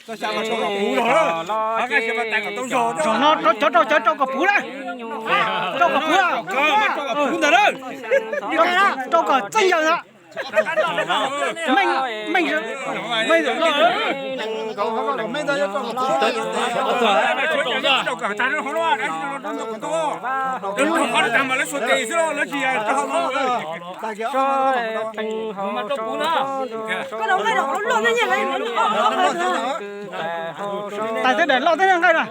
Zaum no cov rau cov rau kom puv na. Rau kom puv. Rau kom txeej yawg na. Meej, meej, meej. Tais tej daim loj tej nqaij na.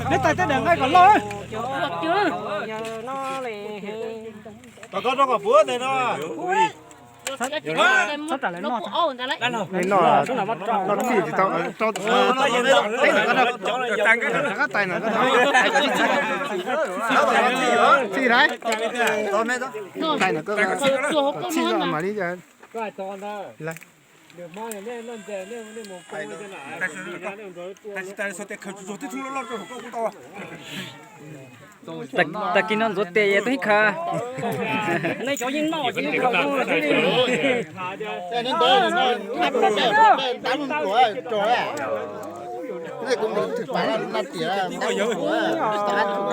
Neb tais tej daim nqaij kom loj. Txhob ram lawv noj, noj txij tsis tau, rau txij na, txij na, txij na, txij na, txij mam li. Tag kis no ntxuav tes es tau ib khav. Ntawd.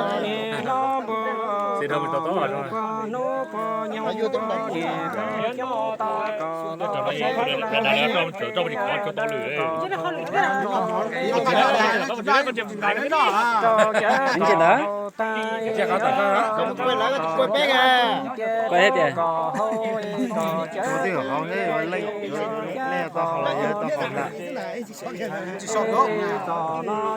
Kuv hais tias, tus twg hauv ne, leej, leej tau hauv los yog tau hauv ntag. Peb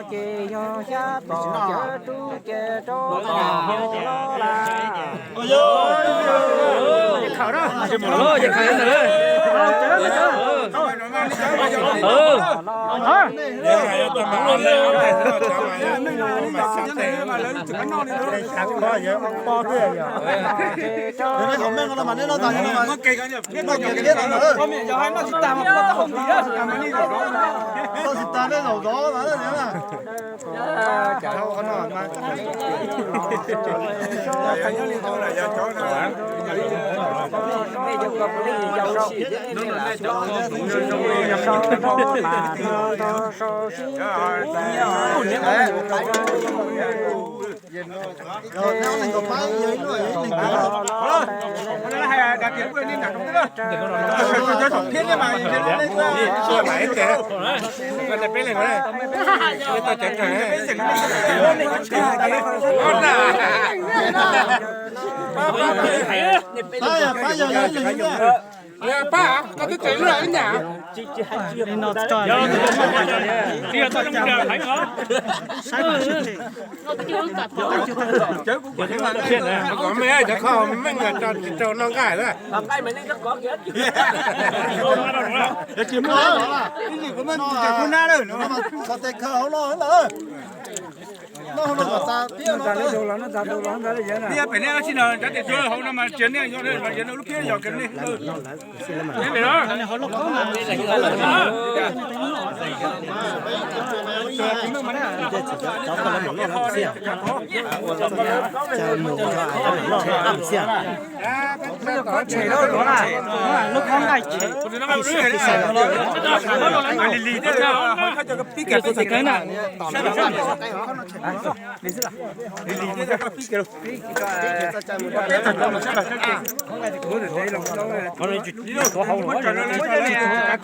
nej lub phiab yog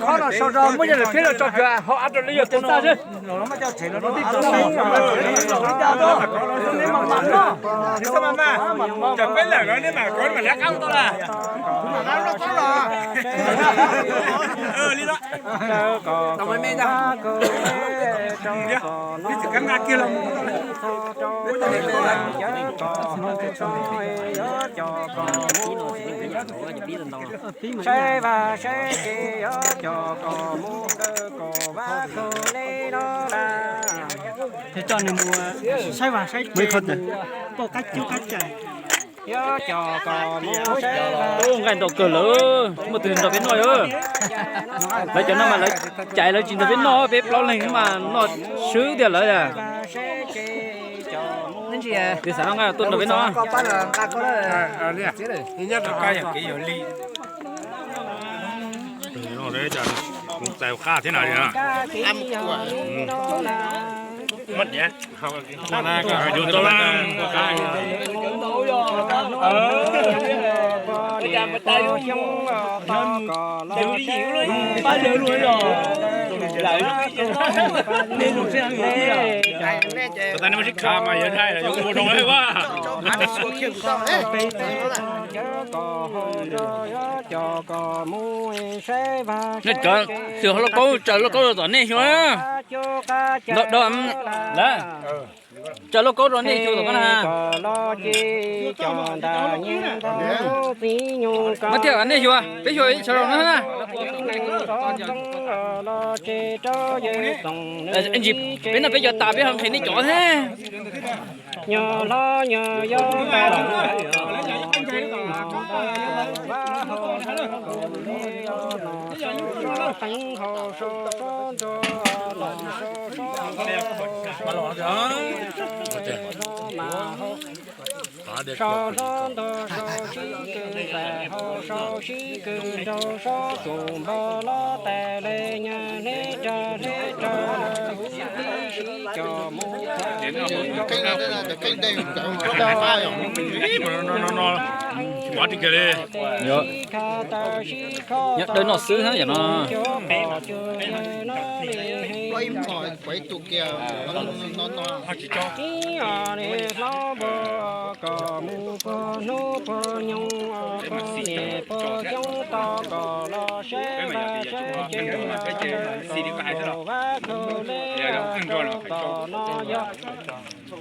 Khob no sau rau muab yog lawm thiab los tso kws hauv av rau li yog tus tag xwb. Saib vaj saib tsev yuav coj kom mus kaw kom vaj kaw li no las. Coj nws mus saib vaj saib tsev, pauj qab cub qab cais. Yuav coj kom mus saib vaj. Nqaij ntau kawg lawm, muaj twg nrog peb noj os? Lawv cov no mas lawv caiv lawv tsis nrog peb noj, peb plaub leeg mas noj swb tiag lawm. Ntsis, tus xav nqa tuaj nrog peb noj. Txais qab thiab na. Yus tau lawm. Tab nej muab sib kha mas yog dai los yuav ua rau lawm. Nej cov xwm hauv lauj kaub tsaws lauj kaub rau tom nej xyuas. Ntau dab, tsaws lauj kaub rau nej xyuas tom koj na. Muab thiaj nej xyuas, peb xyuas ib sawv daws no na. Ntsis peb noj peb cov tas peb ho nqhis nej cov thiab. Nyob dawb noj xwb hab yom no.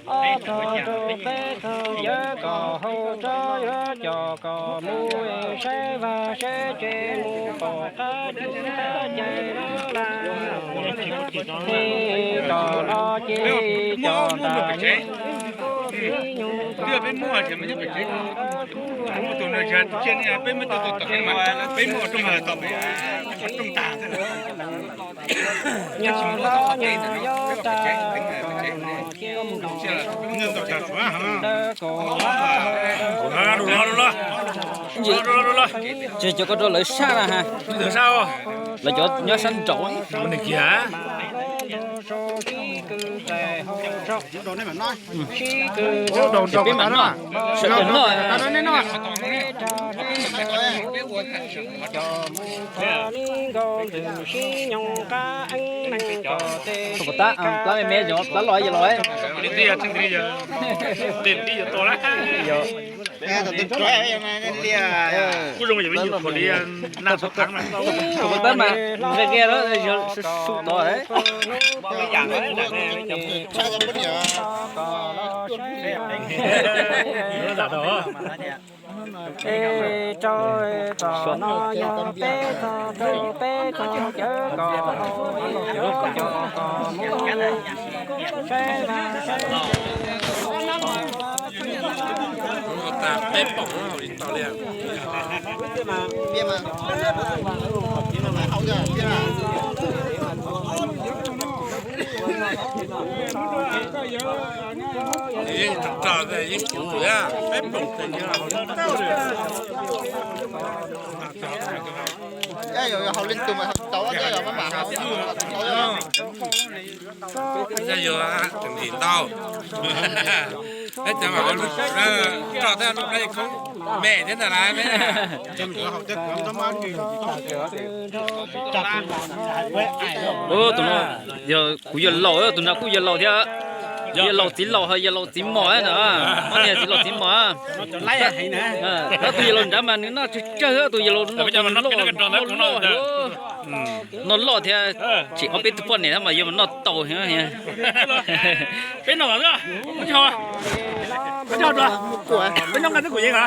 Ob tog rau peb tog yawg kom haus tso, yuav coj kom mus saib vaj saib tsev mus pom qab tsuj qab cai los lawm. Thiaj kom los ces cov ntas nyuj txiv nyuj koj Nyob los nyob tag kom nom cia ntawm kaum ntawd kaum. Tsis cov ko rau lawv sab na ha. Lawv cov nyob sab nraud. Sib kws txais hau tso. Sib kws txais peb mam noj. Sawv daws noj. Cov mus txog li nkaus ntws sib nyoos qab eeb neeg kom tes sib kag. Plab me me, plab loj yog loj. Kuv zoo yog me nyuam qhuav li nag txog thaav mas. Kuv tab mas nqe nqia lawm, su tod. Peb rau tom no yog peb tog rau peb tog cawv kom haus cov cov kom mus saib vaj saib tsev. Yeej rog rog yeej puv thiab, peb ploog tes yog haus li tus mas haus tau, yog mas haus tau. Yog tseem dim ntau, peb cov mas rog thiab lub plab yeej khoob me thiab ntag lauj. Tus no yog kuv yawg laus, tus no kuj yawg laus thiab. Yawg laus txiv laus ho yawg laus txiv mos na. Ob niag txiv laus txiv mos. Tab tus yawg laus nrad mas nws noj tsawg tsawg, tus yawg laus no loj loj, noj loj thiab. Tsis ob peb tug poj niam mas yuav mas noj tau. Peb noj, peb noj nqa twb kuv yeej a.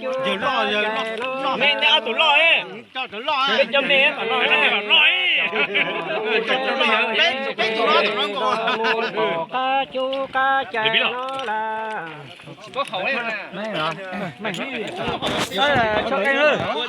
Yawg loj, yawg loj. Me, nej ob tug loj, peb cov me no, loj. Qab cub qab cai no las.